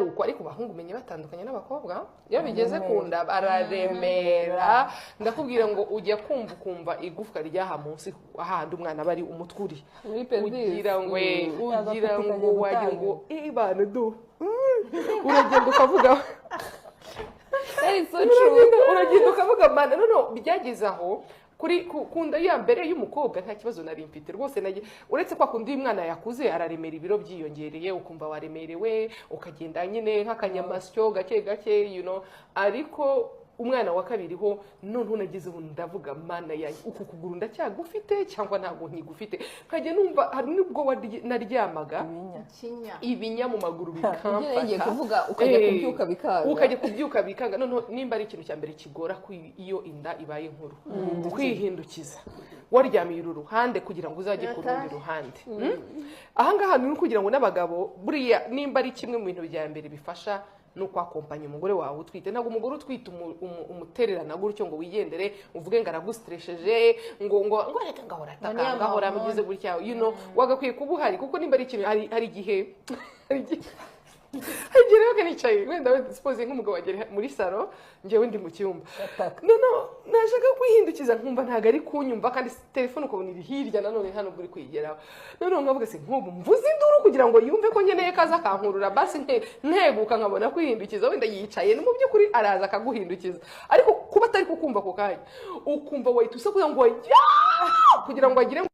Uko ariko abahungu umenya batandukanye n'abakobwa, iyo bigeze ku nda bararemera. Ndakubwira ngo ujya kumva ukumva igufwa ryaha munsi ahandi umwana aba ari, umutwe uri muri pelvis. Ugira ngo ugira Agapeti ngo kagiye wagira ngo gutangira. Ibana du uragenda ukavuga. That is so true. Uragenda ukavuga mana. No byageze aho kuri ku nda ya mbere y'umukobwa nta kibazo nari mfite rwose. Uretse kwa kundi uyu mwana yakuze araremera, ibiro byiyongereye, ukumva waremerewe, ukagenda nyine nk'akanyamasyo gake gake. Ariko umwana wa kabiri ho noneho nagezeho ndavuga: "Mana yanjye, uku kuguru ndacyagufite cyangwa ntabwo nkigufite?" Nkajya numva hari n'ubwo naryamaga Ikinya. ibinya mu maguru Ibyo ngiye bikamfata. kuvuga, ukajya kubyuka bikanga. Ukajya kubyuka bikanga. Noneho nimba ari ikintu cya mbere kigora iyo inda ibaye nkuru, kwihindukiza waryamiye uru ruhande kugira ngo uzajye ku rundi ruhande. Ahangaha ni ukugira ngo n'abagabo, buriya nimba ari kimwe mu bintu bya mbere bifasha ni ukwakompanya umugore wawe utwite. Ntabwo umugore utwite umutererana gutyo ngo wigendere, uvuge ngo aragusitresheje, ngo reka ngahora ataka, Ngo niyo ngahora hormone. mugize gutya. Wagakwiye kuba uhari, kuko nimba ari ikintu hari igihe rero nicaye, wenda suppose nk'umugabo wagera muri salo, njyewe ndi mu cyumba, no nashaka kwihindukiza nkumva ntabwo ari kunyumva, kandi telefone ukabona iri hirya nanone nta nubwo uri kuyigeraho. Noneho nkavuga: "Se nk'ubu mvuze induru kugira ngo yumve ko nkeneye ko aza akankurura, basi nteguka nkabona kwihindukiza?" Wenda yicaye, no mu by'ukuri araza akaguhindukiza, ariko kuba atari kukumva ako kanya, ukumva wahita usakuza ngo "Yaa!" kugira ngo agire ngo